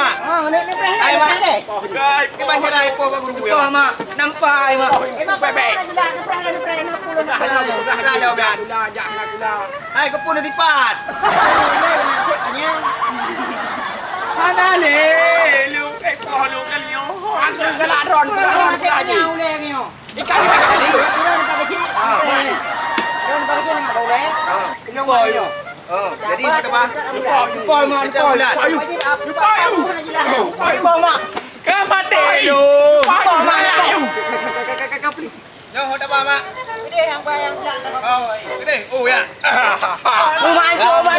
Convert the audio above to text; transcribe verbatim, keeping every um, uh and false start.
Mak. Ah, ni, ni, ni, ni, ni. Ni banjir dah, ipoh bak guru. Nampak, Mak. Nampak, Mak. Eh, Mak, bebek. Dah, dah, dah, dah, dah, dah, dah, dah, dah, dah, dah, dah, dah. Hai, keupeue neusipat? Hana lé, lu, eh, koh lu kali nyoe. Aku galak drone, galak drone, galak drone. Ikan, ikan kecil. Ikan kecil. Ah. Ikan kecil dengan boleh. Ah. Kenyang boleh. Oh, jadi kita bah. Lupa, lupa, lupa. Kita bulan. Lupa, lupa. Lupa, Mak. Ka maté lu. Lupa, Mak. Nyoe ho taba, Mak. Gede yang bayang. Oh, gede. Oh, ya. Rumah hancur, rumah